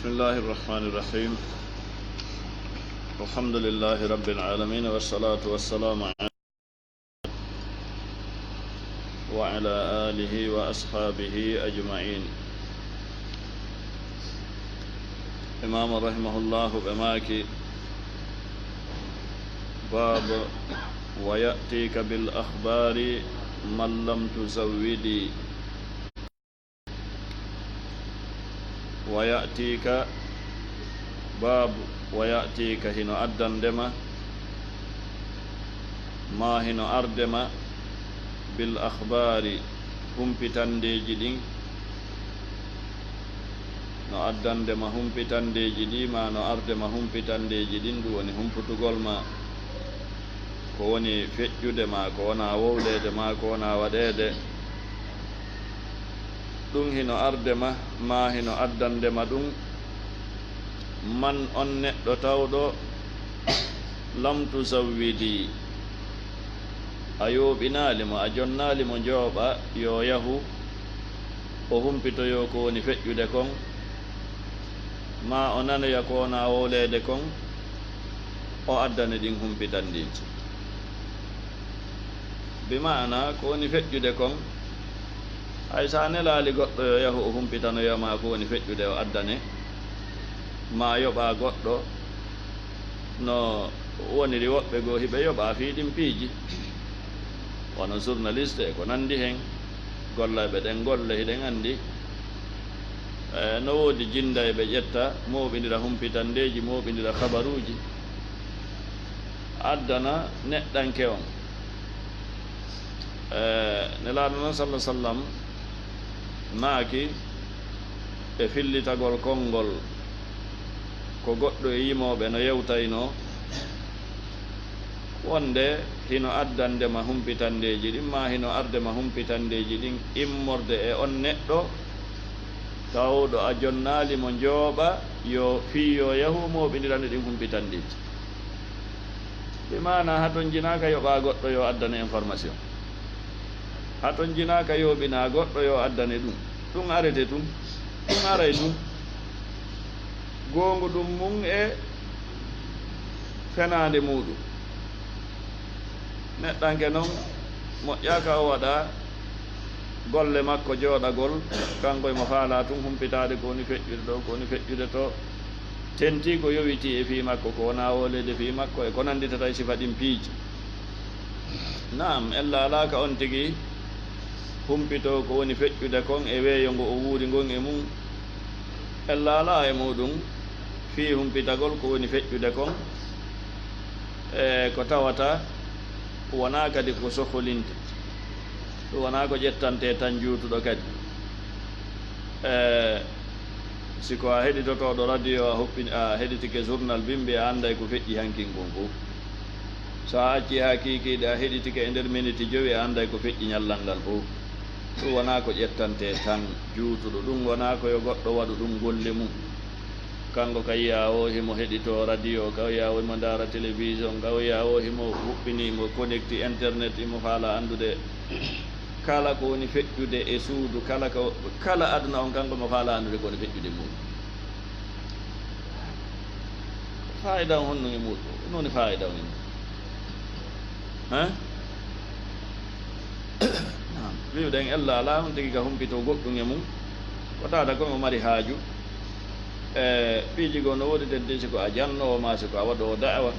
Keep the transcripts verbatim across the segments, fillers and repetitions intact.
بسم الله الرحمن الرحيم. الحمد لله رب العالمين، والصلاة والسلام على وعلى آله وأصحابه أجمعين. Imaamu rahimahullahu ɓe maaki, باب ويأتيك بالأخبار من لم تزود. ويأتيك، باب ويأتيك، hino addande ma, maa hino arde ma, بالأخبار، humpitandeeji ɗin. No addande ma humpitandeeji ɗi, maa no arde ma humpitandeeji ɗin, ɗum woni humpitugol ma ko woni feƴƴude, maa ko wonaa wowleede, maa ko wonaa waɗeede. Ɗum hino arde ma, maa hino addande ma ɗum, من, on neɗɗo tawɗo, لم تزود، a yooɓinaali mo, a jonnaali mo njooɓa yo yahu o humpitoyoo ko woni feƴƴude kon, maa o nanoya ko wonaa wowleede kon, o addane ɗin humpitandiiji. Bi maana, ko woni feƴƴude kon, hay so a nelaali goɗɗo yo yahu o humpitanoya ma ko woni feƴƴude, o addane, maa yoɓa goɗɗo, no woniri woɓɓe goo hiɓe yoɓa fii ɗin piiji, wano journaliste e ko nandi hen, gollooɓe ɗen golle, hiɗen andi, e, no woodi jinda e ɓe ƴetta, mooɓindira humpitandeeji, mooɓindira habaruuji, addana neɗɗanke on. E, Nelaaɗo non, sallallahu sallam, maaki e fillitagol konngol ko goɗɗo e yimooɓe no yewtaynoo, wonde hino addande ma humpitandeeji ɗin, maa hino arde ma humpitandeeji ɗin immorde e on neɗɗo tawɗo a jonnaali mo njooɓa, yo fii yo yahu o mooɓindirane ɗin humpitandeeji. Bi maana, hatonjinaaka yoɓa goɗɗo yo addane information. Hatonjinaaka yooɓinaa goɗɗo yo addane ɗum. Ɗum arete tun. Ɗum aray tun. Goongu ɗum mum e fenaande muuɗum. Neɗɗanke non, moƴƴaaka o waɗa golle makko jooɗagol, kanko emo faalaa tun humpitaade ko woni feƴƴude ɗo, ko woni feƴƴude to. Tentii ko yowitii e fii makko, ko wonaa wowleede fii makko, e ko nannditata e sifa ɗin piiji. Naam, ella alaa ka on tigi humpitoo ko woni feƴƴude kon e weeyo ngo o wuuri ngon e mum. Ella alaa e muuɗum fii humpitagol ko woni feƴƴude kon, e ko tawata wonaa kadi ko sokolinte. Ɗum wonaa ko ƴettantee tan juutuɗo kadi. E, si ko a heɗitotooɗo radio, a huɓɓini, a heɗitike journal bimbi, a annday ko feƴƴi hankin kon fof. So a accii haa kiikiiɗe, a heɗitike e nder miniti jowi, a annday ko feƴƴi ñallal ngal fof. Ɗum wonaa ko ƴettantee tan juutuɗo. Ɗum wonaa ko yo goɗɗo waɗu ɗum golle mum. Kanko ka yiya o himo heɗitoo radio, ka yiya o himo ndaara télévision, ka yiya o himo huɓɓini, himo connecti internet, himo faala anndude kala ko woni feƴƴude e suudu, kala ko, kala aduna on, kanko mo faala anndude ko woni feƴƴude muuɗum. Faayida on honɗum e muuɗum? Ɗum woni faayida on e muuɗum. Hein? Naam. Wi'uɗen ella alaa on tigi ka humpitoo goɗɗum e mum. Ko tawata ko mo mari haaju. E, piiji goo no woodi tedde si ko a jannoowo maa si ko a waɗoowo da'awa.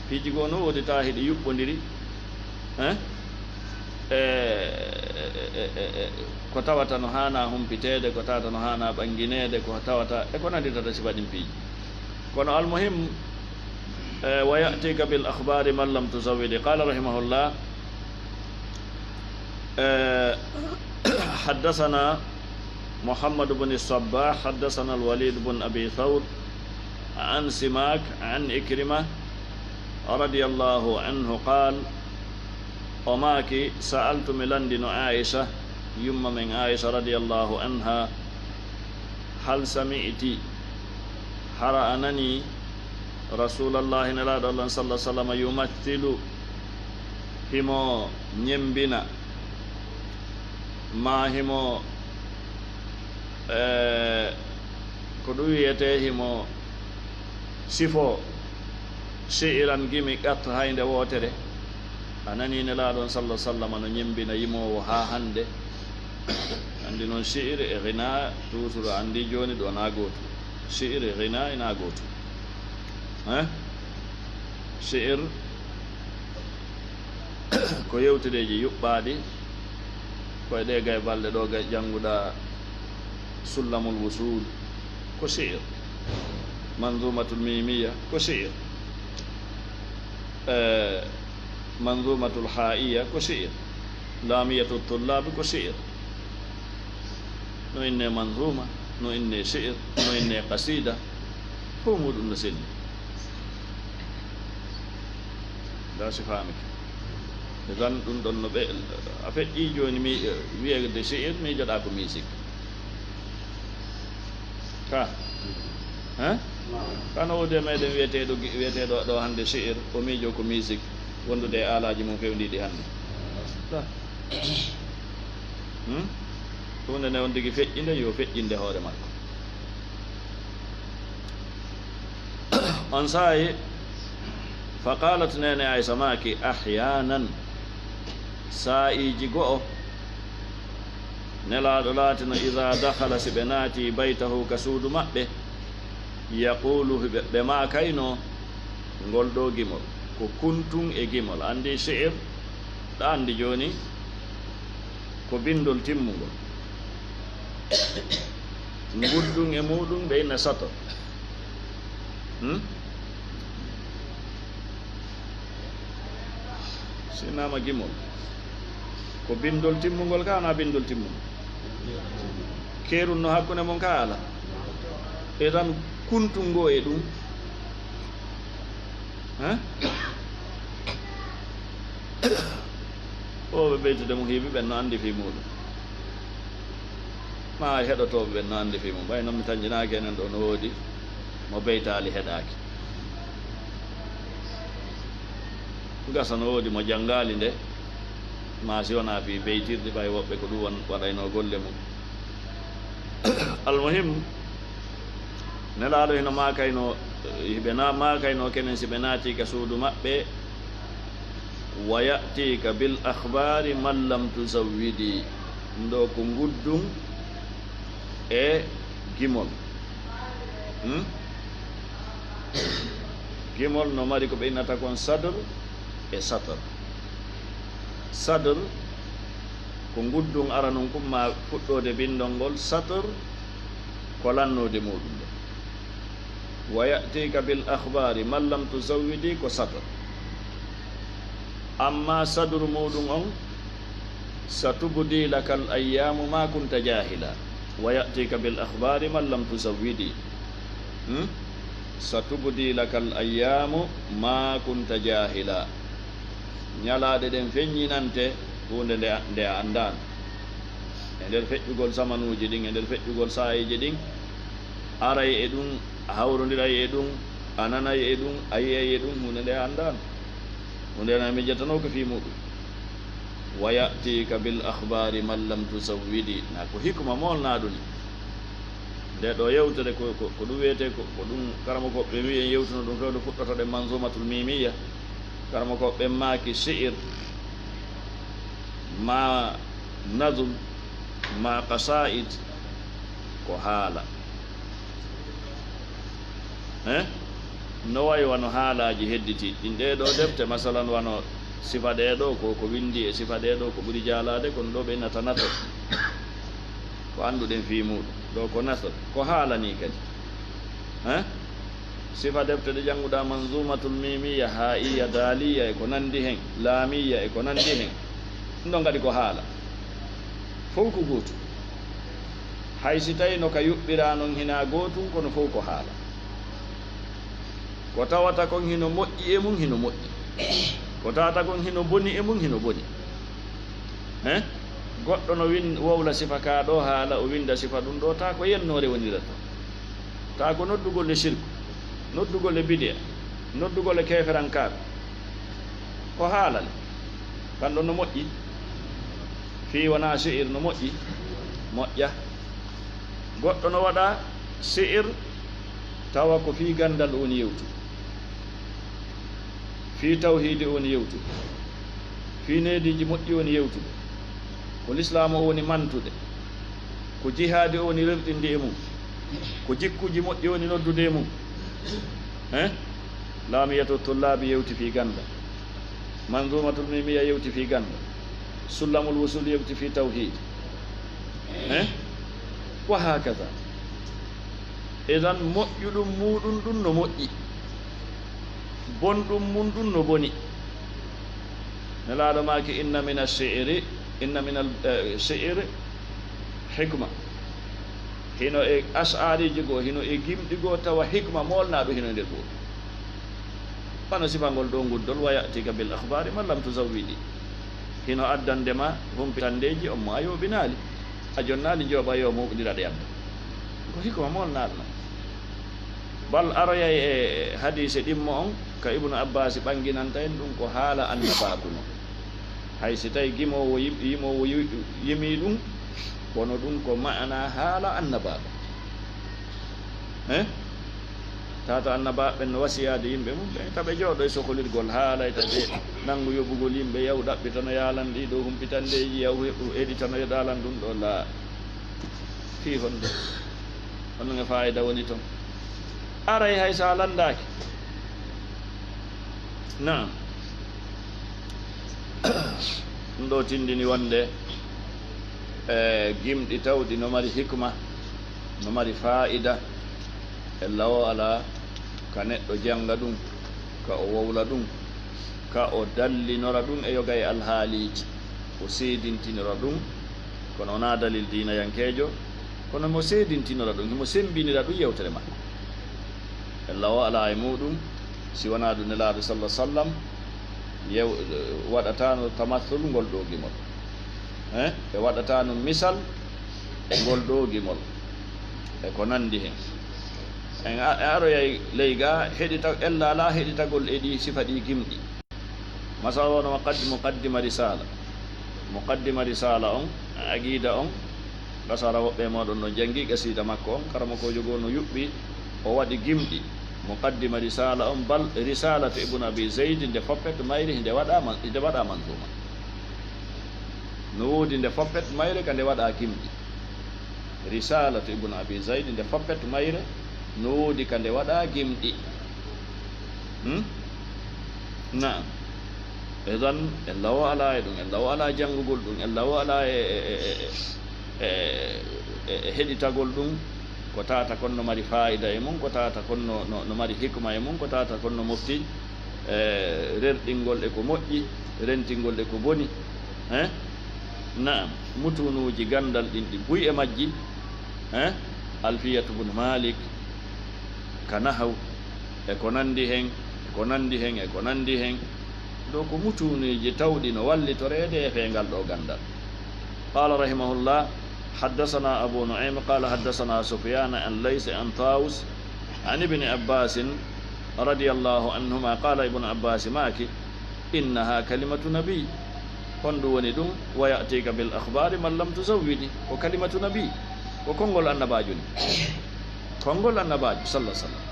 Piiji goo no woodi taa hiɗi yuɓɓondiri. Hein? E, e, e, e, ko tawata no haanaa humpiteede, ko tawata no haanaa ɓanngineede, ko tawata e ko nannditata sifa ɗin piiji. Kono almuhim, e, ويأتيك بالأخبار من لم تزود. قال رحمه الله، e, حدثنا محمد بن الصباح، حدثنا الوليد بن أبي ثور، عن سماك، عن عكرمة، رضي الله عنه، قال، o maaki, سألت، mi lanndino Aisha, yumma men Aisha, رضي الله عنها, هل سمعت، hara a nanii, رسول الله، Nelaaɗo Allah, صلى الله عليه وسلم، يمثل، himo ñemmbina, maa himo, e, Ko ɗum wiyetee himo sifoo shi'iran gimi qat haynde wootere. A nanii Nelaaɗo on sallallahu sallam no ñemmbina yimoowo haa hannde. Anndi noon shi'ir e ghina, toujours a anndi jooni ɗo na gootu. Shi'ir e ghina ina gootu. Hein? Shi'ir ko yewtereeji yuɓɓaaɗi, ko e ɗe gay balɗe ɗo gay jannguɗaa Sullamul Wusul, ko shi'ir. Manzumatul Mimiya, ko shi'ir. Eh, Manzumatul Haiya, ko shi'ir. Lamiyatu Tullabi, ko shi'ir. No inne manzuma, no inne shi'ir, no inne qasida, fof muɗum no selli. Da si faamike. Idan ɗum ɗon no ɓe, a feƴƴi jooni mi, eh, wiyede shi'ir, miijoɗaa ko musique. Ka? Hein? Ka no woodi e meɗen wiyeteeɗo gi-, wiyeteeɗo ɗo hannde shi'ir, o miijo ko musique, wondude e aalaaji mum fewndiiɗi hannde. Da. Hmm? Huunde nde on tigi feƴƴinde, yo feƴƴinde hoore makko. On saa'i, fa qalat, Neene Aysa maaki, ahyaanan, saa'iiji go'o, Nelaaɗo laatino, iza dakhala, si ɓe naati, baytahu, ka suudu maɓɓe, yaqulu, ɓe, ɓe maakayno, ngol ɗo gimol, ko kuntun e gimol. Anndi shi'ir, ɗa anndi jooni, ko binndol timmungol. Nguddun e muuɗum ɓe inna sator. Hmm? Sinama gimol. Ko binndol timmungol ka, wona binndol timmungol. Keerun no hakkunde mon ka ala. E tan kuntungo e ɗum. Hein? O ɓe ɓeytude mo heewi ɓen no anndi fii muuɗum. Ma hay heɗotooɓe ɓen no anndi fii mum. Ɓay non mi tanjinaaki enen ɗo no woodi mo beytaali heɗaaki. Gasa no woodi mo janngaali nde, ma si wonaa fii beytirɗi, ɓay woɓɓe ko ɗum won-, waɗaynoo golle mum. Almuhim, Nelaaɗo hino maakaynoo, hiɓe na-, maakaynoo kenen si ɓe naatii ka suudu maɓɓe, wa ya'tiika bil akhbaari man lam tuzawwidi. Ɗum ɗo ko nguddum e gimol. Hmm? Gimol no mari ko ɓe innata kon sadr e satr. Sadr ko nguddum aranun kun ma fuɗɗoode binndol ngol, satr ko lannoode muuɗum ɗon. Wa ya'tiika bil akhbaari man lam tuzawwidi ko satr. Amma sadru muuɗum on, satubdi lakal ayyaamu ma kunta jaahila. Wa ya'tiika bil akhbaari man lam tuzawwidi. Hmm? Satubdi lakal ayyaamu ma kunta jaahila. Ñalaaɗe ɗen feññinante huunde nde a, nde a anndaano. E nder feƴƴugol samanuuji ɗin, e nder feƴƴugol saa'iiji ɗin, aray e ɗum, a hawrondiray e ɗum, a nanay e ɗum, a yi'ay e ɗum, huunde nde a anndaano. Huunde nde a miijatanooka fii muuɗum. Wa ya'tiika bil akhbaari man lam tuzawwidi. Na ko hikma moolnaaɗo ni. Nde ɗo yewtere ko, ko, ko ɗum wiyetee, ko, ko ɗum karamokooɓe ɓe wi'i en yewtuno ɗum fewndo fuɗɗotoɗen Manzumatul Mimiyya. Karamokooɓe ɓen maaki, shi'ir, ma nazm, ma qasaa'id, ko haala. Eh? No wayi wano haalaaji hedditiiɗi ɗin. Ɗee ɗoo defte, masalan, wano sifa ɗee ɗoo, ko, ko winndi e sifa ɗee ɗoo, ko ɓuri jaalaade, kono ɗoo ɓe innata nasr. Ko annduɗen fii muuɗum. Ɗoo ko nasr. Ko haala nii kadi. Eh? Sifa defte ɗe jannguɗaa, Manzumatul Mimiyya, Haa'iyya, Daaliyya e ko nanndi hen, Laamiyya e ko nanndi hen. Ɗum ɗon kadi ko haala. Fow ko gootum. Hay si tawii no ka yuɓɓiraa non hinaa gootum, kono fow ko haala. Ko tawata kon hino moƴƴi e mum, hino moƴƴi. Ko tawata kon hino boni e mum, hino boni. Hein? Goɗɗo no win-, wowla sifa kaa ɗoo haala, o winnda sifa ɗum ɗoo, taa ko yennoore wonirata. Taa ko noddugol e sirku, noddugol e bidi'a, noddugol e keeferankaaɓe. Ko haala le. Kan ɗon no moƴƴi. Fii wonaa shi'ir no moƴƴi. Moƴƴa. Goɗɗo no waɗa Si'ir, tawa ko fii ganndal o woni yewtude, fii tawhiidi o woni yewtude, fii neediiji moƴƴi o woni yewtude, ko lislaamu o woni mantude, ko jihaadi o woni rerɗinde e mum, ko jikkuuji moƴƴi o woni noddude e mum. Hein? Laamiyatu Tullaabi yewti fii ganndal. Manzuumatul Miimiya yewti fii ganndal. Sullamul Wusuul yewti fii tawhiid. Hein? Wa haakaza. Idan, moƴƴuɗum muuɗum ɗum no moƴƴi, bonɗum mum ɗum no boni. Nelaaɗo maaki, "Inna mina shi'ri, inna minal, eh, shi'ri hikma." Hino e ash'ariiji goo, hino e gimɗi goo, tawa hikma moolnaaɗo hino e nder goo. Wano sifangol ɗoo nguddol, "Wa ya'tika bil akhbari man lam tuzawwidi." Hino addande ma humpitandeeji on mo a yooɓinaali, a jonnaali njooɓa yo mooɓondira ɗe adda. Ko hikma moolnaaɗo non. Bal aroyay e hadiise ɗimmo on, ka Ibnu Abbaasi ɓannginanta en, ɗum ko haala annabaaku non. Hay si tawi gimoowo yim-, yimoowo yu-, yimii ɗum, kono ɗum ko ma'ana haala annabaaku. Eh? Tata annabaaɓe ɓen no wasiyaade yimɓe mum ɓen, taɓe jooɗo e sokolirgol haala, e taɓe nanngu yoɓugol yimɓe, yaw ɗaɓɓitano yaalan ɗii ɗoo humpitandeeji, yaw heɗu-, heɗitano yo daalan ɗum ɗoo, laa. Fii honde? Honɗum e faayida woni ton? Aray hay so a lanndaaki. Naam. Ɗum ɗoo tindini wonde, e, gimɗi tawɗi no mari hikma, no mari faayida, ella o alaa ka neɗɗo jannga ɗum, ka o wowla ɗum, ka o dallinora ɗum e yoga e alhaaliiji, o seedintinora ɗum, kono wonaa dalil diinayankeejo, kono mo seedintinora ɗum, himo semmbinira ɗum yewtere makko. Ella o alaa e muuɗum, si wonaa ɗum Nelaaɗo salla sallam, yew-, waɗataano tamathul ngol ɗoo gimol. Eh? Ɓe waɗataano misal ngol ɗoo gimol. E ko nanndi hen. En a-, e aroyay ley gaa, heɗita-, ella alaa heɗitagol e ɗii sifa ɗii gimɗi. Masala wano muqaddi-, muqaddima risala. Muqaddima risala on, aqida on, qasara woɓɓe e mooɗon no janngi qasida makko on, karamokoojo goo no yuɓɓi, o waɗi gimɗi. Muqaddima risala on, bal risalatu Ibnu Abi Zayd nde foppet mayre, nde waɗa man-, nde waɗa manzuma. No woodi nde foppet mayre ka nde waɗa gimɗi. Risalatu Ibnu Abi Zayd nde foppet mayre no woodi ka nde waɗa gimɗi. Hmm? Naam. Idan, ella o alaa e ɗum, ella o alaa janngugol ɗum, ella o alaa e, e, e heɗitagol ɗum, ko tata kon no mari faayida e mum, ko tata kon no, no, no mari hikma e mum, ko tata kon no mofti, e, rerɗingol e ko moƴƴi, rentingol e ko boni. Hein? Naam, mutuunuuji ganndal ɗin ɗi buy e majji, hein? Alfiyatu bun Malik, ka nahaw, e ko nanndi hen, e ko nanndi hen, e ko nanndi hen. Ɗoo ko mutuunuuji tawɗi no wallitoreede e fee ngal ɗoo ganndal. Qaala rahimahullah, haddasana Abu Nu'aym, qaala haddasana Sufyaan an Lays an Taawus an Ibni Abbaasin radiyallahu anhuma, qaala Ibnu Abbaasi maaki, "Innaha kalimatu nabi." Honɗum woni ɗum? "Wa ya'tika bil akhbari man lam tuzawwidi." Ko kalimatu nabi. Ko konngol annabaajo ni. Konngol annabaajo, sallallahu alaihi wasallam.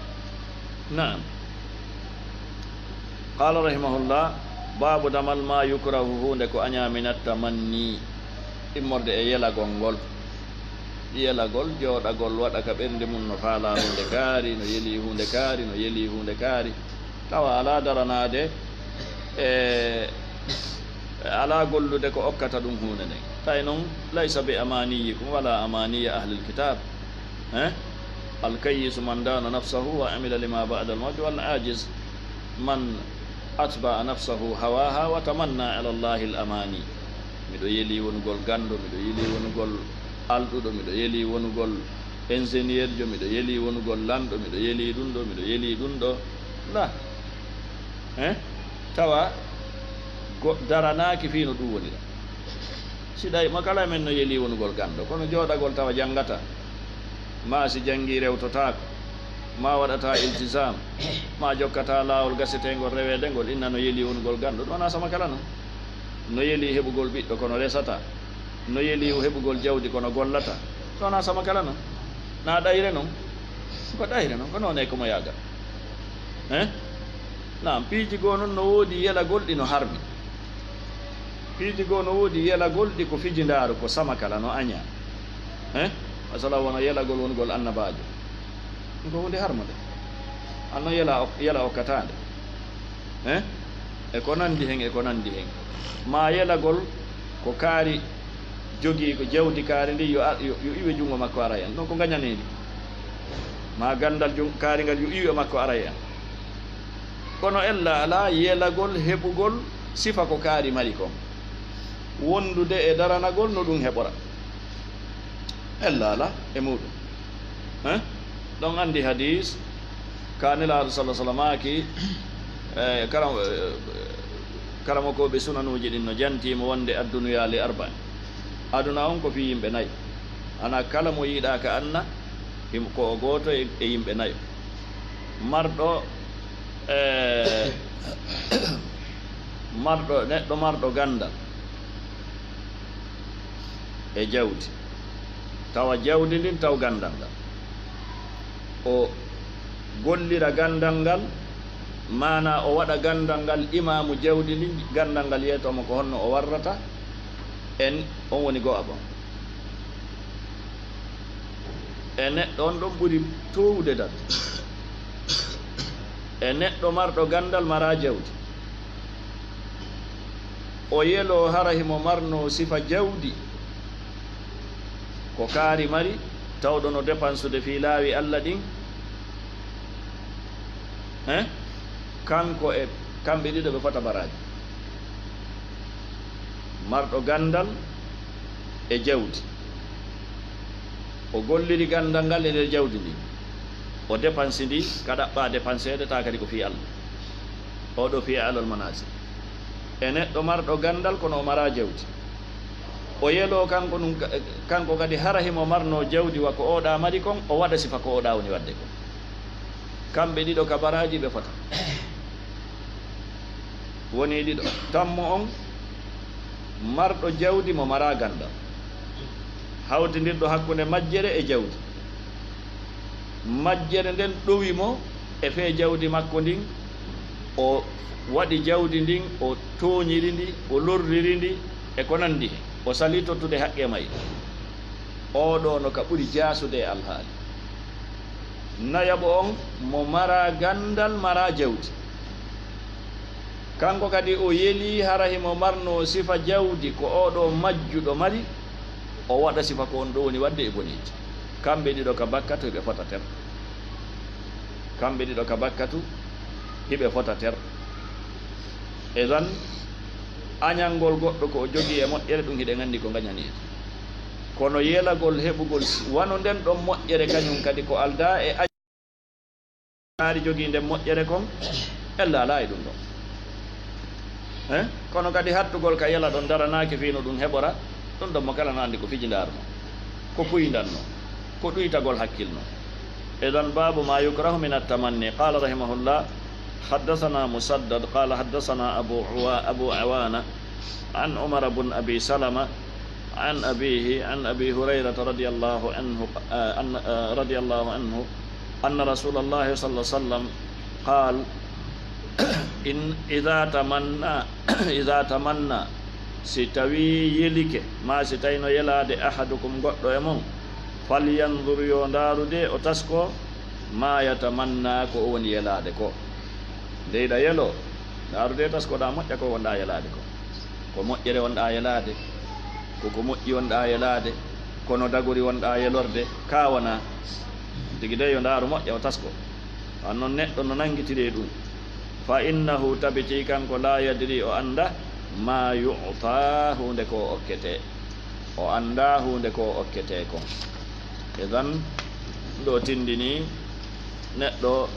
Naam. Qaala rahimahullah, baabu damal ma yukrahu, huunde ko a ñaaminatta manni, immorde e yelagol ngol. Yelagol, jooɗagol, waɗa ka ɓernde mum no faalaa huunde kaari, no yelii huunde kaari, no yelii huunde kaari. Tawa alaa daranaade e, alaa gollude ko okkata ɗum huunde nden. Tawi noon, laysa bi amaniyikum wala amaniya ahlil kitab. Eh? Al kayyisu man dana nafsahu wa amila lima ba'da al mawti wal ajiz man atba'a nafsahu hawaha wa tamanna ala Allahi al amani. Miɗo yeli wonugol ganndo, miɗo yeli wonugol alɗuɗo, miɗo yeli wonugol ingénieurjo, miɗo yeli wonugol lanɗo, miɗo yeli ɗum ɗo, miɗo yeli ɗum ɗo. La. Eh? Tawa go-, daranaaki fii no ɗum wonira. Si ɗay mo kala men no yeli wonugol ganndo, kono jooɗagol tawa janngata, maa si janngii rewtotaako, maa waɗataa iltisaam, maa jokkataa laawol gaseteengol reweede ngol, inna no yeli wonugol ganndo, ɗum wonaa sama kala non. No yeli heɓugol ɓiɗɗo kono resataa, no yeli heɓugol jawdi kono gollataa, ɗum wonaa sama kala non. Na ɗayre non. Ko ɗahiri noon, ko noon e ko mo yaaga. He? Naam, piiji goo noon no woodi yelagol ɗi no harmi. Piiji goo no woodi yelagol ɗi ko fijindaaru, ko samakala, no añaa. He? Masala wona yelagol wongol annabaajo. Ɗum ko huunde harmunde. An noon yela o-, yela okkataande. He? E ko nanndi heen, e ko nanndi heen. Maa yelagol ko kaari jogii, ko jawdi kaari ndi, yo a-, yo, yo iwe junngo makko ara heen. Ɗum ko ngañaneeɗi. Maa ganndal jun-, kaari ngal, yo iwe makko ara heen. Kono ella alaa yelagol heɓugol sifa ko kaari mari kon. Wondude e daranagol no ɗum heɓora. Ella alaa e muuɗum. He? Ɗon anndi hadiis, ka Nelaaɗo sallallaahu alayhi wa sallam maaki, eh, karam-, eh, karamokooɓe sunanuuji ɗin no jantii mo wonde, "Addunuyaa li arba'in." Aduna on ko fii yimɓe nayo. Ana kala mo yiɗaa ka anna, himo, ko o gooto e, e yimɓe nayo. Marɗo, eh, marɗo, neɗɗo marɗo ganndal e jawdi, tawa jawdi ndin taw ganndal ngal, o gollira ganndal ngal, maanaa o waɗa ganndal ngal imaamu jawdi ndin, ganndal ngal yeetoo mo ko honno o warrata, en, on woni go'aɓo. E neɗɗo on ɗon ɓuri toowude dal. E neɗɗo marɗo ganndal maraa jawdi. O yeloo hara himo marnoo sifa jawdi. Ko kaari mari, tawɗo no depansude fii laawi Alla ɗin. He? Kanko e kamɓe ɗiɗo ɓe fota baraaji. Marɗo ganndal e jawdi. O golliri ganndal ngal e nder jawdi ndin. O depansi ndi, ka ɗaɓɓaa depanseede, taa kadi ko fii Alla. Oo ɗoo fii alal manaasil. E neɗɗo marɗo ganndal, kono o maraa jawdi. O yeloo kanko ɗum ka-, kanko kadi hara himo marnoo jawdi wa ko oo ɗaa mari kon, o waɗa sifa ko oo ɗaa woni waɗde kon. Kamɓe ɗiɗo ka baraaji ɓe fota. Woni ɗiɗo. Tammo on, marɗo jawdi mo maraa ganndal. Hawtindirɗo hakkunde majjere e jawdi. Majjere nden ɗowi mo e fee jawdi makko ndin, o waɗi jawdi ndin, o tooñiri ndi, o lorriri ndi, e ko nanndi hen. O salii tottude haqqee mayɗo. Oo ɗoo no ka ɓuri jaasude e alhaali. Nayaɓo on, mo maraa ganndal, maraa jawdi. Kanko kadi o yelii hara himo marnoo sifa jawdi ko oo ɗoo majjuɗo mari, o waɗa sifa ko on ɗoo woni waɗde e boneeji. Kamɓe ɗiɗo ka bakkatu hiɓe fota ter. Kamɓe ɗiɗo ka bakkatu hiɓe fota ter. Idan, añangol goɗɗo ko o jogii e moƴƴere, ɗum hiɗen anndi ko ngañaneede. Kono yelagol heɓugol si-, wano nden ɗon moƴƴere kañum kadi ko aldaa e añ-, kaari jogii nden moƴƴere kon, ella alaa e ɗum ɗon. Eh? Kono kadi hattugol ka yela ɗon daranaaki fii no ɗum heɓora, ɗum ɗon mo kala no anndi ko fijindaaru no, ko puyndan no, ko ɗuytagol hakkil no. Idan baabu ma yukrahu min at-tamanni. Qala rahimahullah, haddathana Musaddad, qala haddathana Abu Uwa-, Abu Awana, an Umar bun Abi Salama, an abihi, an Abi Hurayrata radiyallahu anhu, eh, an, eh, radiyallahu anhu, anna Rasulallahi sallallahu alaihi wasallam qal, in, idha tamanna, idha tamanna, si tawi yelike, ma si tawino yelaade ahadukum goɗɗo e mon, falyanzur yo ndaaru de o tasko, ma yatamanna ko o woni yelaade ko. Nde iɗa yelo, ndaaru de taskoɗa moƴƴa ko wonɗa yelaade ko. Ko moƴƴere wonɗa yelaade, ko ko moƴƴi wonɗa yelaade, kono dagori wonɗa yelorde, ka wona. Tigi de yo ndaaru moƴƴa o tasko. An noon neɗɗo no nanngitiri e ɗum. Fa innahu tabiti kanko la yadri o annda ma yu'ta huunde ko o okkete. O annda huunde ko o okkete kon. Idan ɗo tindini neɗɗo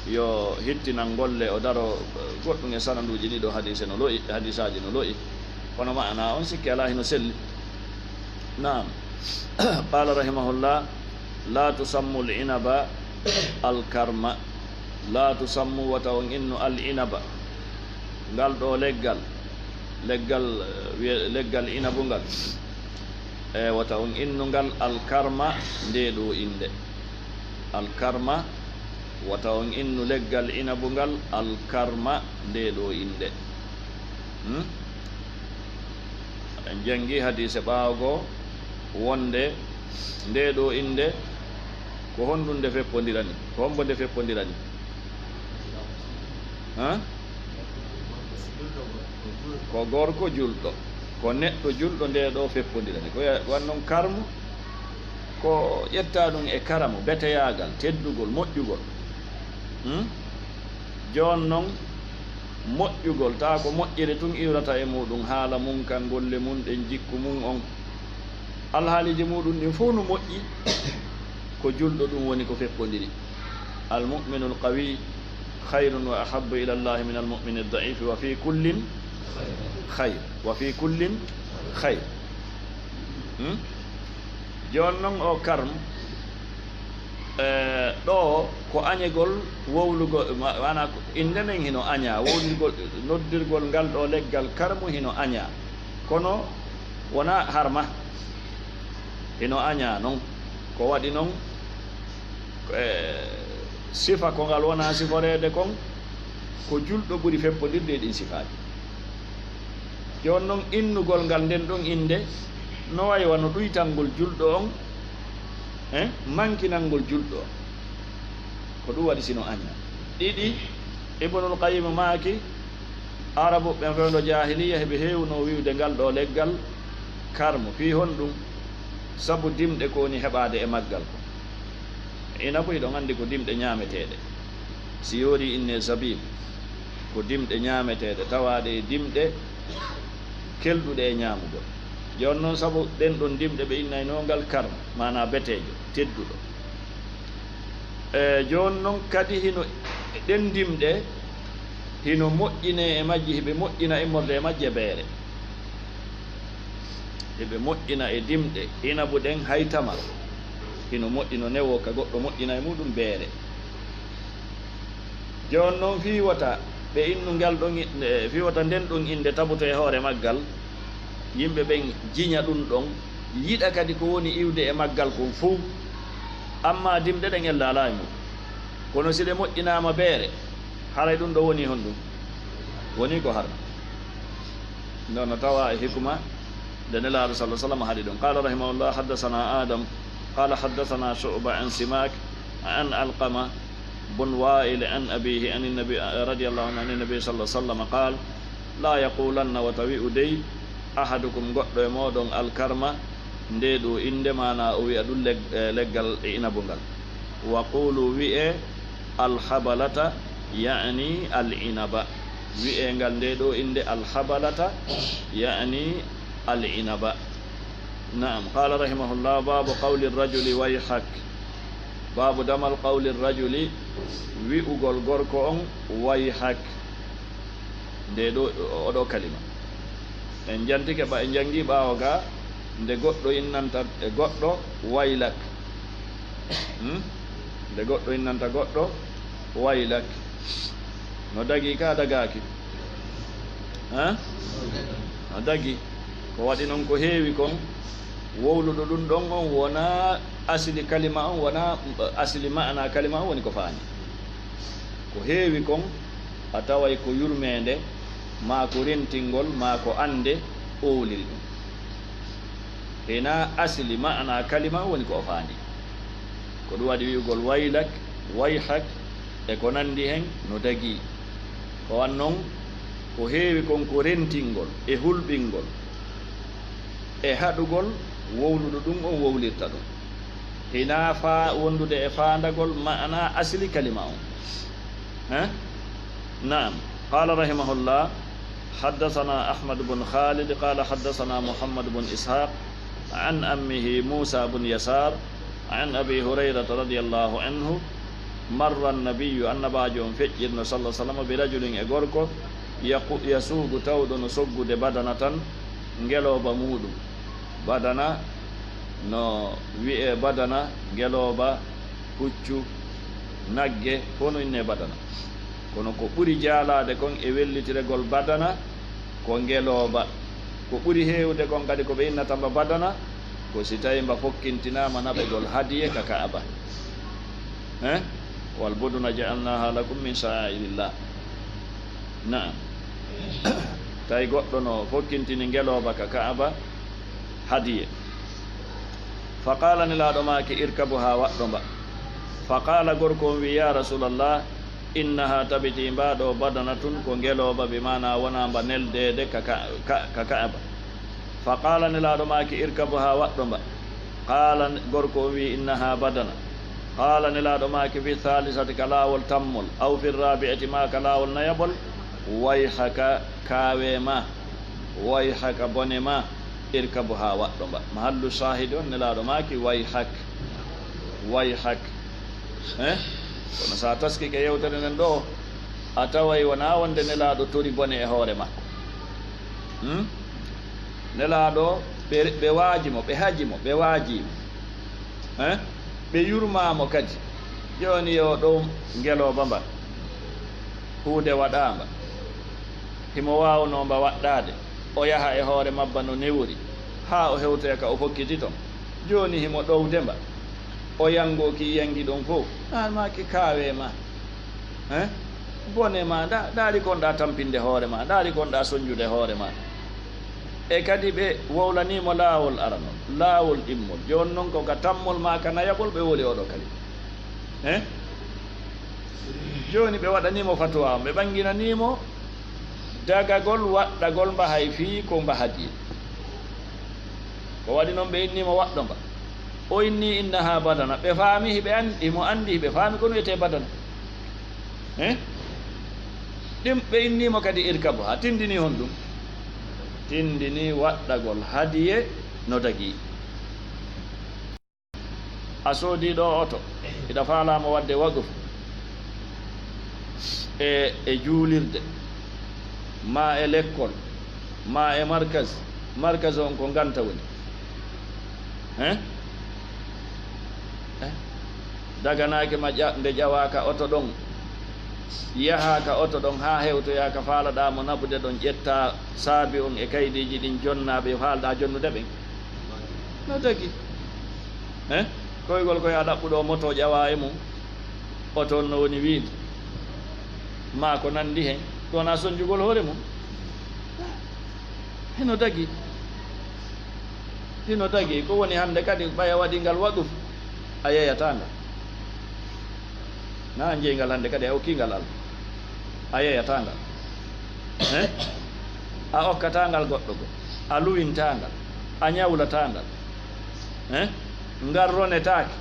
yo hittinan golle o daro goɗɗum e sananduuji ɗiɗo hadise no lo'i, hadisaaji no lo'i. Kono ma'ana on sikke alaa hino selli. Naam. Qala rahimahullah, la tusammu al-inaba al-karma. La tusammu, wata on innu al-inaba. Ngal ɗo leggal, leggal, eh, wiye-, leggal inabu ngal. E wata on innu ngal al-karma, nde ɗo innde. Alkarma, wata on innu leggal inabu ngal alkarma, nde ɗo innde. Hmm? En janngi hadiise ɓaawo goo wonde nde ɗo innde, ko honɗum nde feppondirani? Ko hombo nde feppondirani? Hã? Ko gorko julɗo, ko neɗɗo julɗo nde ɗo feppondirani. Ko ya-, wan non karmu, ko ƴetta ɗum e karamu, beteyaagal, teddugol, moƴƴugol. Hmm? Jooni non, moƴƴugol, taa ko moƴƴere tun iwrata e muɗum, haala mum kan, golle mum ɗen, jikku mum on. Alhaaliiji muɗum ɗin fof no moƴƴi, ko julɗo ɗum woni ko feppondiri. Al mu'minul qawi khayrun wa ahabbu ila Allahi min al mu'mini daifi wa fi kullin khayr. Wa fi kullin khayr. Hmm? Jooni non o karm, eh, ɗo ko añegol wowlugol, ma-, maanaa ko innde nden hino añaa, wowlirgol, noddirgol ngal ɗo leggal karmu hino añaa. Kono wonaa harma. Hino añaa non. Ko waɗi non, eh, sifa ko ngal wonaa siforeede kon, ko julɗo ɓuri feppondirde e ɗin sifaaji. Jooni non innugol ngal nden ɗon innde, no wayi wano ɗuytangol julɗo on, eh, mankinangol julɗo on. Ko ɗum waɗi sino añaa. Ɗiɗi, Ibnul Qayyim maaki, Arabu ɓen fewndo jaahiliya, heɓe heewunoo wi'ude ngal ɗo leggal karmu. Fii honɗum? Sabu dimɗe ko woni heɓaade e maggal ko. Inabu, hiɗon anndi ko dimɗe ñaameteeɗe. Si yoorii innee zabib, ko dimɗe ñaameteeɗe, tawaaɗe e dimɗe kelɗuɗe e ñaamugol. Jooni non, sabu ɗen ɗon dimɗe ɓe innaynoo ngal karmu, maanaa beteejo, tedduɗo. E, jooni non kadi hino ɗen dimɗe, hino moƴƴinee e majji, hiɓe moƴƴina immorde e majje beere. Hiɓe moƴƴina e dimɗe inabu ɗen hay tamar. Hino moƴƴi no newo ka goɗɗo moƴƴina e muɗum beere. Jooni non fii wota ɓe innu ngal ɗon i-, e, fii wota nden ɗon innde tabuto e hoore maggal, yimɓe ɓen jiña ɗum ɗon, yiɗa kadi ko woni iwde e maggal kon fow. Ammaa dimɗe ɗen en laalaa e muɗum. Kono si ɗe moƴƴinaama beere, haray ɗum ɗo woni honɗum? Woni ko harmi. Nden no tawa e hikma nde Nelaaɗo sallallahu alaihi wasallam haɗi ɗum. Qala rahimahullah, haddathana Adam, qala haddathana Shu'ba an Simak, an Alqama bun Wa'il, an abihi, an Nabi, radiyallahu anhu, an Nabi sallallahu alaihi wasallam qala, la yaqulanna, wata wi'u dey, ahadukum, goɗɗo e mooɗon, alkarma, nde ɗo innde, maanaa o wi'a ɗum leg-, eh, leggal e inabu ngal. Wa qulu, wi'e, alhabalata, ya'ni al inaba. Wi'e ngal nde ɗo innde alhabalata, ya'ni al inaba. Naam, qala rahimahullah, babu qawli rajuli wayhak. Babu damal qawli rajuli, wi'ugol gorko on wayhak. Nde ɗo, oɗo kalima. En jantike ɓa-, en jangi ɓaawo ga, nde goɗɗo innanta e goɗɗo, waylak. Hmm? Nde goɗɗo innanta goɗɗo, waylak. No dagi ka dagaaki? Ha? No dagi. Ko waɗi non ko heewi kon, wowluɗo ɗum ɗon on wona asili kalima on, wona asili ma'ana kalima on woni ko faani. Ko heewi kon, a taway ko yurmeende, maa ko rentingol, maa ko annde owliri ɗum. Hina asili ma'ana kalima woni ko o faandi. Ko ɗum waɗi wi'ugol waylak, wayhak, e ko nanndi hen no dagii. Ko wan non, ko heewi kon ko rentingol, e hulɓingol, e haɗugol wowluɗo ɗum on wowlirta ɗum. Hina faa wondude e faandagol ma'ana asili kalima on. Hein? Naam. Qala rahimahullah, haddathana Ahmad bun Khalid, qala haddathana Muhammad bun Ishaq, an ammihi Musa bun Yasar, an Abi Hurayrata radiyallahu anhu, marra an-nabiyyu, annabaajo on feƴƴirno, sallallahu alaihi wasallam, bi rajulin, e gorko, yaqu-, yasuugu, tawɗo no soggude badanatan, ngelooba muuɗum. Badana no wi'e badana, ngelooba, puccu, nagge, fof no innee badana. Kono ko ɓuri jaalaade kon e wellitiregol badana ko ngelooba. Ko ɓuri heewde kon kadi ko ɓe innata mba badana, ko si tawi mba fokkintinaama naɓegol hadiye ka Ka'aba. Eh? Wal buduna ja'alnaha lakum min sha'airillah. Na'am. Tawi goɗɗo no fokkintini ngelooba ka Ka'aba hadiye. Fa qala, Nelaaɗo maaki, "Irkabuha, waɗɗo mba." Fa qala, gorko on wi, "Ya Rasulallah, innaha, tabiti mba ɗo, badanatun, ko ngelooba, bi maana wona mba neldeede ka, ka, ka, ka Ka'aba." Fa qala, Nelaaɗo maaki, "Irkabuha, waɗɗo mba." Qala, gorko on wi, "Innaha badana." Qala, Nelaaɗo maaki, "Fi thalithati, ka laawol tammol, aw fi rabi'ati, ma ka laawol nayaɓol, wayhaka, kaawe ma, wayhaka, bone ma, irkabuha, waɗɗo mba." Mahallu shahidi on, Nelaaɗo maaki, "Wayhak, wayhak." Eh? Kono sa taskike yewtere nden ɗo, a taway wona wonde Nelaaɗo tori bone e hoore makko. Hmm? Nelaaɗo, ɓe, ɓe waaji mo, ɓe haji mo, ɓe waaji mo. Eh? Ɓe yurmaa mo kadi. Jooni yo ɗo ngelooba mba. Huunde waɗaama. Himo waawnoo mba waɗɗaade. O yaha e hoore mabba no newori. Haa o hewtoya ka o fokkiti ton. Jooni himo ɗowde mba. O yangoo ki yangi ɗon fow. Aan maaki kaawe ma. Eh? Bone ma, nda-, ndaari kon ɗa tampinde hoore ma, ndaari kon ɗa sonjude hoore ma. E kadi ɓe wowlanii mo laawol aranol, laawol ɗimmol. Jooni non ko ka tammol ma ka nayaɓol ɓe wowli oɗo kalima. Eh? Jooni ɓe waɗanii mo fatuwa on, ɓe ɓanginanii mo dagagol waɗɗagol mba hay fii ko mba hadiye. Ko waɗi non ɓe innii mo waɗɗo mba. O innii innaha badana. Ɓe faami, hiɓe an-, himo anndi, hiɓe faami ko no wiyetee badana. Eh? Ɗim ɓe innii mo kadi irkabuha. Tindini honɗum? Tindini waɗɗagol hadiye no dagii. A soodii ɗo oto, hiɗa faalaa mo waɗde waqfu e, e juulirde, maa e lekkol, maa e markaz. Markaz on ko nganta woni. Hein? Eh? Daganaaki ma ƴa-, nde ƴawaa ka oto ɗon, yahaa ka oto ɗon haa hewtoyaa ka faalaɗaa mo naɓude ɗon, ƴettaa saabi on e kaydiiji ɗin jonnaa ɓe faalɗaa jonnude ɓen. No dagi. Eh? Koygol ko yaa ɗaɓɓuɗo moto ƴawaa e mum. Oto on no woni wiide. Maa ko nanndi hen. Ɗum wonaa sonjugol hoore mum. Hino dagi. Hino dagi. Ko woni hannde kadi ɓaya waɗi ngal waqfu, a yeyataa ngal. Na a jeyi ngal hannde kadi a okkii ngal Alla. A yeyataa ngal. Eh? A okkataa ngal goɗɗo goo. A luwintaa ngal. A ɲawlataa ngal. Eh? Ngal ronetaake.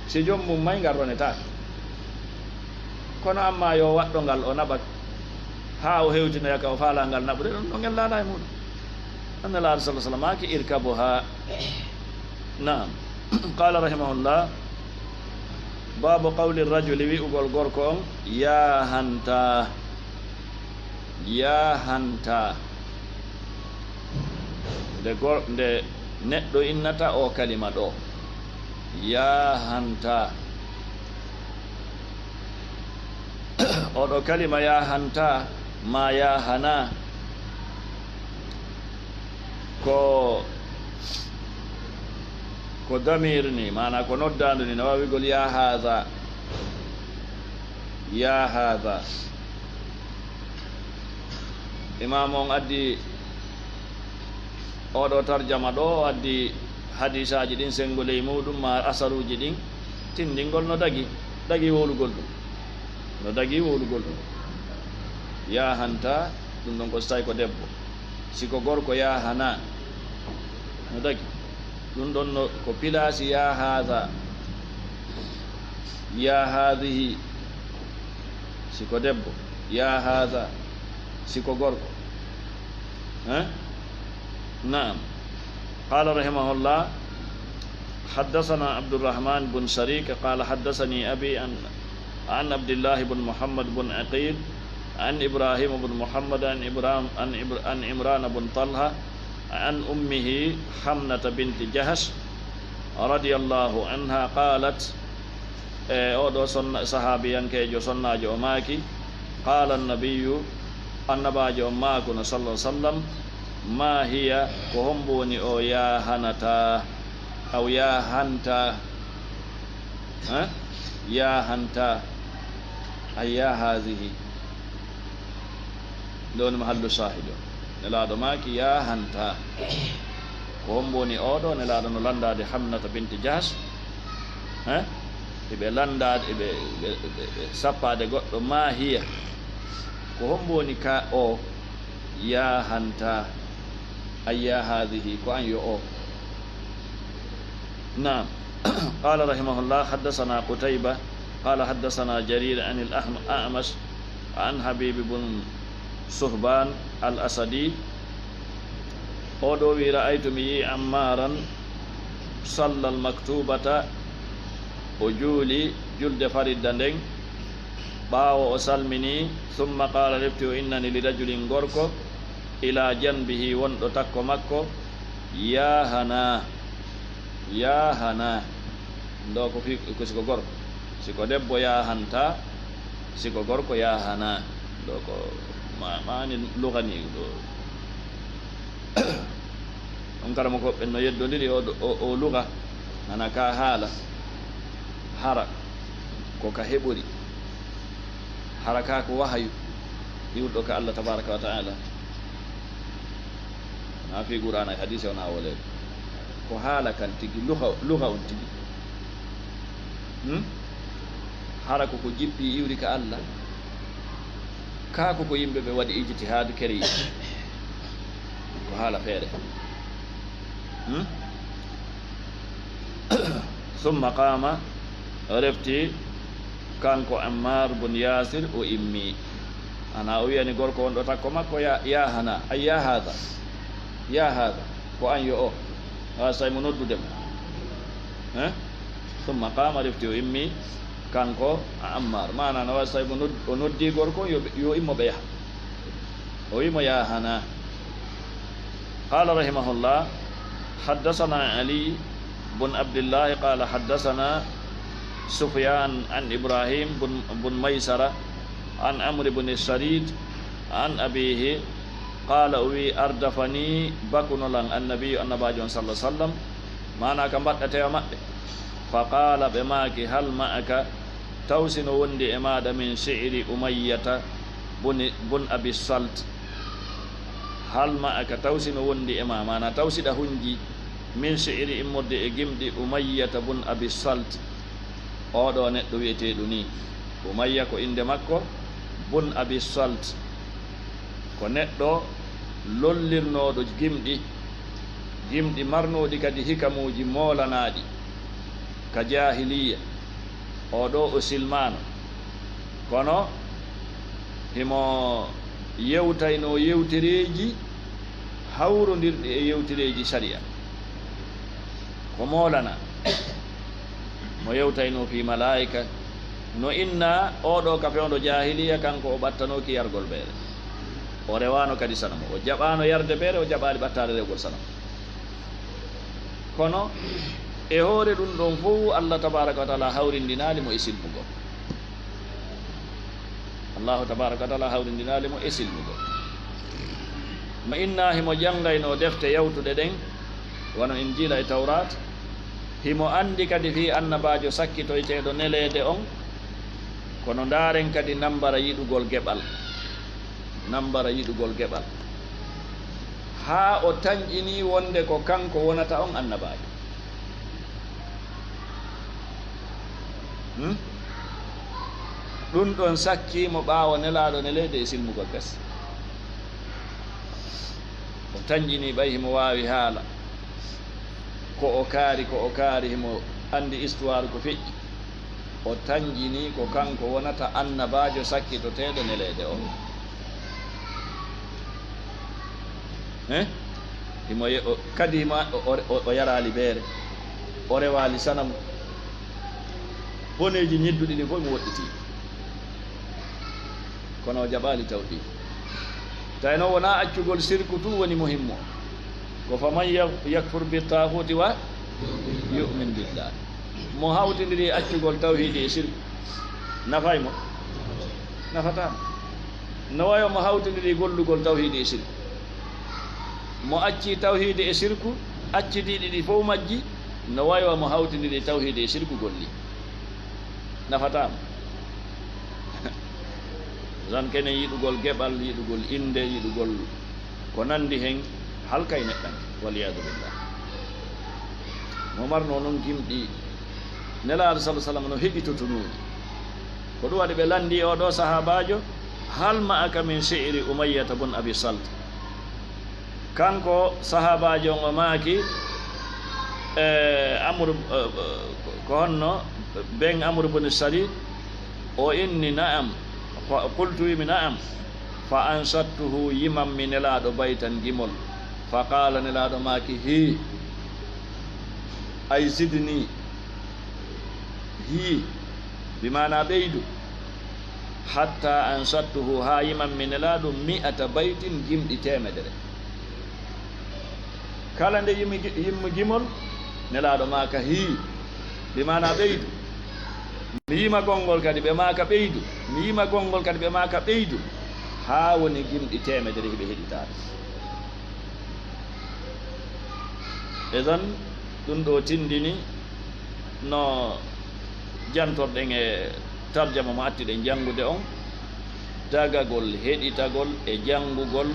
Si joom mum may, ngal ronetaake. Kono amma yo waɗɗo ngal o naɓa haa o hewtinoya ka o faalaa ngal naɓude, ɗum ɗo ngel laalaa e muɗum. Annalaaɗo sallallaahu alayhi wa sallam maaki, "Irkabuha." Naam. Qaala rahimahullah, baabu qawli rajuli, wi'ugol gorko on, "Yaa hantaa, yaa hantaa." Nde gor-, nde neɗɗo innata o kalima ɗo, "Yaa hantaa." Oɗo kalima "yaa hantaa" maa "yaa hanaa", ko, ko damir ni, maanaa ko noddaandu ni, no waawi wi'ugol "yaa haadha, yaa haadha." Imaamu on addi oɗo tarjama ɗo, o addi hadiisaaji ɗin, senngo ley muɗum, maa asaruuji ɗin, tindingol no dagi, dagi wowlugol ɗum. No dagi wowlugol ɗum. Yaa hantaa, ɗum ɗon ko so tawi ko debbo. Si ko gorko, yaa hanaa. No dagi. Ɗum ɗon no ko pilaasi, yaa haadha, yaa haadhihi. Si ko debbo, yaa haadha. Si ko gorko. Eh? Naam. Qaala rahimahullah, haddasanaa Abdurrahmaan bun Shariik, qaala hadasanii abii an, an Abdillaahi bun Muhammad bun Aqiil, an Ibraahiima bun Muhammad, an Ibraam-, an Ibr-, an Imraana bun Talha, an ummihi Hamnata binti Jahsh, radiyallaahu anhaa, qaalat, E oɗo sonna-, sahaabiyankeejo sonnaajo o maaki, qaala annabiyyu, annabaajo on maakuno, sallallaahu alayhi wa sallam, "Maa hiya, ko hombo woni o yaa hanataa, aw yaa hantaa?" Eh? Yahanta, ay ya hadhihi. Nde woni mahallu shahid o. Nelaaɗo maaki, yahanta. Ko hombo woni oɗo? Nelaaɗo no landaade Hamnata binti Jahsh. He? Eɓe landaade, eɓe, eɓe, eɓe, eɓe sappaade goɗɗo, ma hiya. Ko hombo woni ka o? Yahanta, ay ya hadhihi, ko an yo o. Naam. Qala rahimahullah, haddathana Qutayba, qala haddathana Jarir an al-Ahm-, A'mash, an Habib ibn Suhban al-Asadi. O ɗo wi, ra'aytu, mi yi Ammaran, salla al-maktubata, o juuli julde faridda nden, ɓaawo o salmini, summa qala, refti o innani li rajulin, gorko, ila janbihi, wonɗo takko makko, yahana, yahana. Ndo ko fi, ko siko gorko, siko debbo, yahanta, siko gorko, yahana. Ndo ko ma, maani lugani ɗo. On karamoko ɓen no yeddondiri o, o, o luga, ana ka haala, hara ko ka heɓori, hara ka ko wahayu iwɗo ka Allah tabaraka wa ta'ala. Na fi Qur'ana e hadise, wona wolede. Ko haala kan tigi, luga, luga on tigi. Hmm? Hara ko ko jippi iwri ka Allah. Ka ko ko yimɓe ɓe waɗi ijtihad keri. Ko haala feere. Hmm? Summa qama, refti kanko Ammar bun Yasir, o immi. Ana o wiyani gorko wonɗo takko makko, ya, ya hana, ay ya hada, ya hada, ko an yo o. Awa so tawi mo noddude mo. Eh? Summa qama, refti o immi kanko Ammar. Maana no waɗi so tawi mo nod-, o noddi gorko, yo, yo immo ɓe yaha. O wi mo, ya hana. Qala rahimahullah, haddathana Ali bun Abdillah qala haddathana Sufyan an Ibrahim bun, bun Maysara an Amr bun Sharid an abihi qala, o wi, ardafani, bakunolan annabi, annabajo on sallallahu alaihi wasallam, maana ka mbaɗɗa tewa maɓɓe. Fa qala, ɓe maaki, hal ma'aka, taw sino wondi e maaɗa, min shi'ri Umayyata buni, bun Abi Salt. Hal ma'aka, taw sino wondi e ma, maana taw siɗa hunji, min shi'ri, immorde e gimɗi Umayyata bun Abi Salt. Oɗo neɗɗo wi'eteeɗo ni, Umayya ko innde makko, bun Abi Salt, ko neɗɗo lollirnooɗo gimɗi, gimɗi marnooɗi kadi hikamuuji moolanaaɗi ka jaahiliya. Oɗo o silmaano, kono himo yewtaynoo yewtereeji hawrondirɗi e yewtereeji sariya. Ko moolana mo yewtaynoo fii malaa'ika, no inna oɗo ka fewndo jaahiliya, kanko o ɓattanooki yargol beere. O rewaano kadi sanam. O jaɓaano yarde beere, o jaɓaali ɓattaade rewgol sanam. Kono e hoore ɗum ɗon fof, Allah tabaraka wa taala hawrindinaali mo e silmugol. Allahu tabaraka wa taala hawrindinaali mo e silmugol. Mo inna himo janngaynoo defte yawtuɗe ɗen, wano Injiila e Tawraat. Himo anndi kadi fii annabaajo sakkitoyteeɗo neleede on, kono ndaaren kadi nambara yiɗugol geɓal. Nambara yiɗugol geɓal. Haa o tanƴinii wonde ko kanko wonata on annabaajo. Hmm? Ɗum ɗon sakkii mo ɓaawo Nelaaɗo neleede e silmugol gas. O tanƴinii ɓay himo waawi haala. Ko o kaari, ko o kaari, himo anndi histoire ko feƴƴi. O tanƴinii ko kanko wonata annabaajo sakkitoteeɗo neleede o. He? Himo ye-, o, kadi himo, o, o, o, o yaraali beere. O rewaali sanamu. Boneeji ñidduɗi ɗin fof mo woɗɗitii. Kono o jaɓaali tawhiid. Tawi noon wonaa accugol sirku tun woni muhimmu. Ko faman ya-, yakfur bi taaxuuti wa yu'min billah. Mo hawtindiri accugol tawhiidi e sirku, nafay mo? Nafataa mo. No wayi wa mo hawtindiri gollugol tawhiidi e sirku. Mo acci tawhiidi e sirku, accidiiɗi ɗi fof majji, no wayi wa mo hawtindiri tawhiidi e sirku golli. nafataa mo. Tan kene yiɗugol geɓal, yiɗugol innde, yiɗugol ko nanndi heen, halkay neɗɗanke, waliyadu billah. Mo marno noon gimɗi Nelaaɗo sallallahu alaihi wasallam no heɓi totunuuji. Ko ɗum waɗi ɓe lanndi oo ɗoo sahaabaajo, "Hal ma'aka min shi'ri Umayyata bun Abi Salt?" Kanko sahaabaajo on o maaki, e, Amru, e, ko honno ben Amru bun Sarid, o inni, "Na'am." Fa qultu, wi'mi, "Na'am." Fa anshattuhu, yimanmi Nelaaɗo baytan gimol. Fa qaala, Nelaaɗo maaki, "Hii, ay zidni, hii, bi maana ɓeydu." Hatta anshattuhu, haa yimanmi Nelaaɗo mi'ata baytin, gimɗi teemedere. Kala nde yimi, yimmi gimol, Nelaaɗo maaka, "Hii, bi maana ɓeydu." Mi yima konngol kadi, ɓe maaka, "Ɓeydu." Mi yima konngol kadi, ɓe maaka, "Ɓeydu." Haa woni gimɗi teemedere hiɓe heɗitaade. Idan, ɗum ɗo tindini no jantorɗen e tarjama mo attiɗen janngude on, dagagol, heɗitagol e janngugol,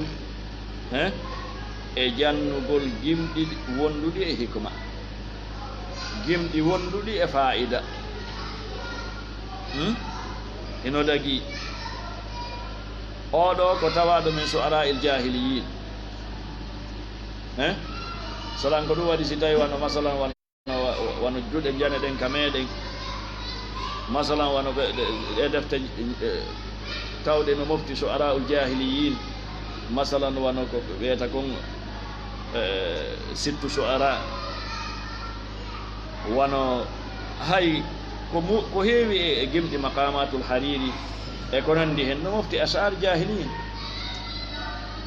he, e jannugol gimɗi wonduɗi e hikma, gimɗi wonduɗi e faa'ida. Hmm? Hino dagi. Oɗo ko tawaaɗo min su'ara'il jahiliyin. He? Salan ko ɗum waɗi si tawi wano masalan wano, wano juuɗe njane ɗen ka meɗen. Masalan wano ɓe, ɗe, ɗe defte, eh, tawɗe no mofti su'ara'ul jahiliyin. Masalan wano ko ɓe wiyata kon, eh, sittu su'ara. Wano hay ko mu-, ko heewi e, e gimɗi Maqamatul Hariri e ko nandi hen no mofti ash'ar jahiliyin.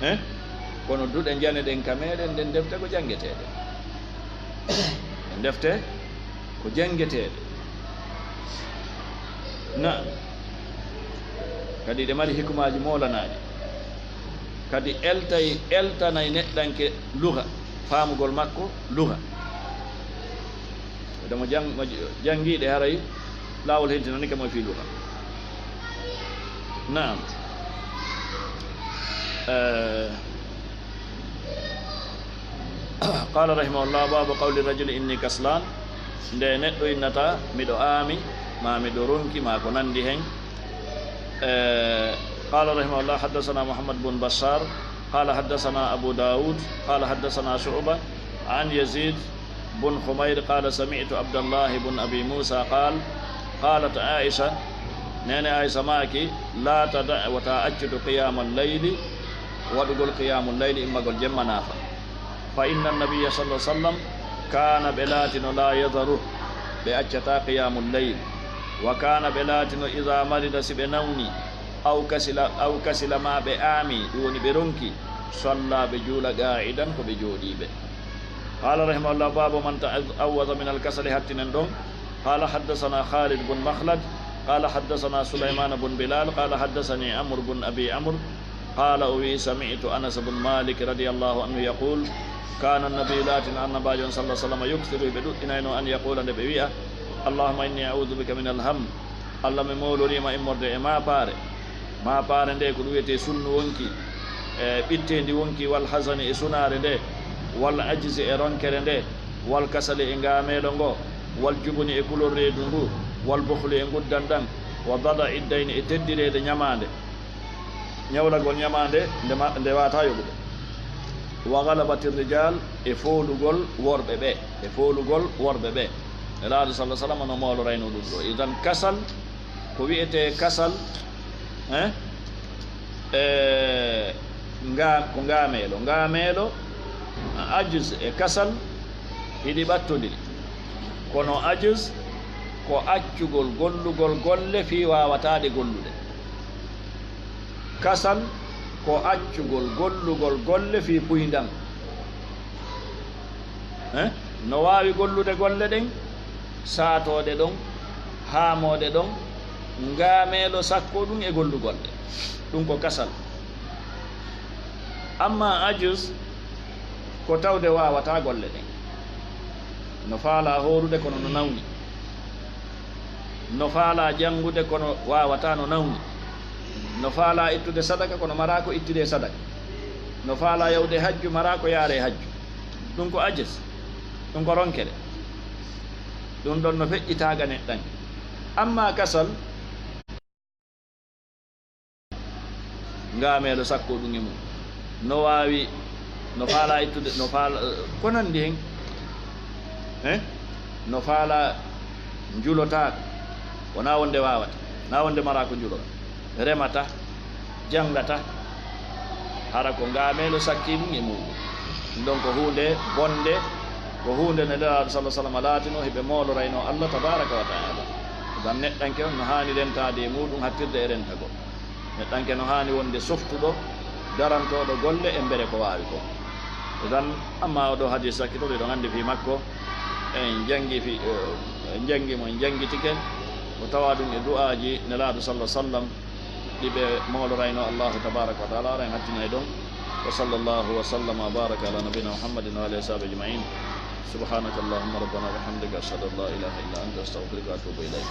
He? Kono duɗe njane ɗen ka meɗen, ɗen defte ko janngeteeɗe. Ɗen defte ko janngeteeɗe. Naam. Kadi ɗe mari hikmaaji moolanaaɗi. Kadi eltay, eltanay neɗɗanke luga, faamugol makko luga. Ede mo jang-, mo j-, janngiiɗe haray laawol hentinani ka mo e fii luga. Naam. Eh, Qala rahimahullah, babu qawli rajuli inni kaslan, nde neɗɗo innata, "Miɗo aami," ma "Miɗo ronki," ma ko nandi hen. Eh, qala rahimahullah, haddathana Muhammad bun Bashar, qala haddathana Abu Dawud, qala haddathana Shu'ba, an Yazid bun Khumayr, qala sami'tu Abdallah bun Abi Musa qal, qalat Aisha, nene Aisha maaki, "La tada'," wata accudu, "qiyamal layli," waɗugol qiyamul layli, immagol jemma naafa. Fa inna nabiyya sallallahu alaihi wasallam kana, ɓe laatino, la yadharu, ɓe accata qiyamul layl. Wa kana, ɓe laatino, idha marida, si ɓe nawni, aw kasila, aw kasila, ma ɓe aami, ɗum woni ɓe ronki, salla, ɓe juula, qa'idan, ko ɓe jooɗiiɓe. Qala rahimahullah, babu man ta'awwadha min al-kasali, hattinen ɗon. Qala haddathana Khalid bun Makhlad, qala haddathana Sulayman bun Bilal, qala haddathani Amr bun Abi Amr, qala, o wi, sami'tu Anas bun Malik radiyallahu anhu yaqul, kana an-nabi, laatino Annabaajo on sallallahu alaihi wasallam, yukthiru, ɓe ɗuɗɗinayno, an yaqula, nde ɓe wi'a, Allahumma inni a'udhu bika min al-ham, Allah, mi mooloriima immorde e maapaare. Maapaare nde ko ɗum wiyetee sunnu wonki, e ɓitteendi wonki, wal hazani, e sunaare nde, wal ajzi, e ronkere nde, wal kasali, e ngaameelo ngo, wal jubuni, e kulol reedu ngu, wal bukhli, e nguddan ɗan, wa dada'i dayni, e teddireede ñamaande. Ñawlagol ñamaande nde ma-, nde waawataa yoɓude. Wa ghalabati rijal, e foolugol worɓe ɓe, e foolugol worɓe ɓe. Nelaaɗo sallallahu alaihi wasallam no moolorayno ɗum ɗo. Idan kasal, ko wi'etee kasal, hein? E nga-, ko ngaameelo. Ngaameelo, ajz e kasal hiɗi ɓattondiri. Kono ajz ko accugol gollugol golle fii waawataade gollude. Kasal ko accugol gollugol golle fii puyndan. Eh? No waawi gollude golle ɗen, saatoode ɗon, haamoode ɗon, ngaameelo sakkoo ɗum e gollugol ɗe. Ɗum ko kasal. Amma ajuz ko tawde waawataa golle ɗen. No faalaa hoorude kono no nawni. No faalaa janngude, kono waawataa, no nawni. No faalaa ittude sadaka, kono maraa ko ittidee sadaka. No faalaa yahude hajju, maraa ko yaaree hajju. Ɗum ko ajis, ɗum ko ronkere. Ɗum ɗon no feƴƴitaa ga neɗɗanke. Ammaa kasal, ngaameelo sakko ɗum e mum. No waawi, no faalaa ittude, no faala, ko nanndi hen. Eh? No faalaa njulotaako. Wonaa wonde waawata. Naa wonde maraa ko njulora. Remata, janngata. Hara ko ngaameelo sakki ɗum e muɗum. Ɗum ɗon ko huunde bonde, ko huunde nde Nelaaɗo sallallahu alaihi wasallam laatino hiɓe mooloraynoo Allah tabaaraka wa ta'ala. Ngam neɗɗanke on no haani rentaade e muɗum hattirde e rentagol. Neɗɗanke no haani wonde softuɗo, darantooɗo golle e mbere ko waawi ko. Idan, amma oo ɗoo hadiis sakkitooɗo, eɗon anndi fii makko, en janngi fii, eh, en janngi mo, en janngitike, o tawa ɗum e du'aaji Nelaaɗo sallallahu alaihi wasallam, ɗi ɓe mooloraynoo Allahu tabaaraka wa ta'ala, ara en hattinay ɗon. Wa sallallahu wa sallama wa baraka ala nabiyyina Muhammadin wa alihi wa sahbihi ajma'in. Subhanaka Allahumma rabbana wa bihamdika, ashhadu an la ilaha illa anta, astaghfiruka wa atubu ilayk.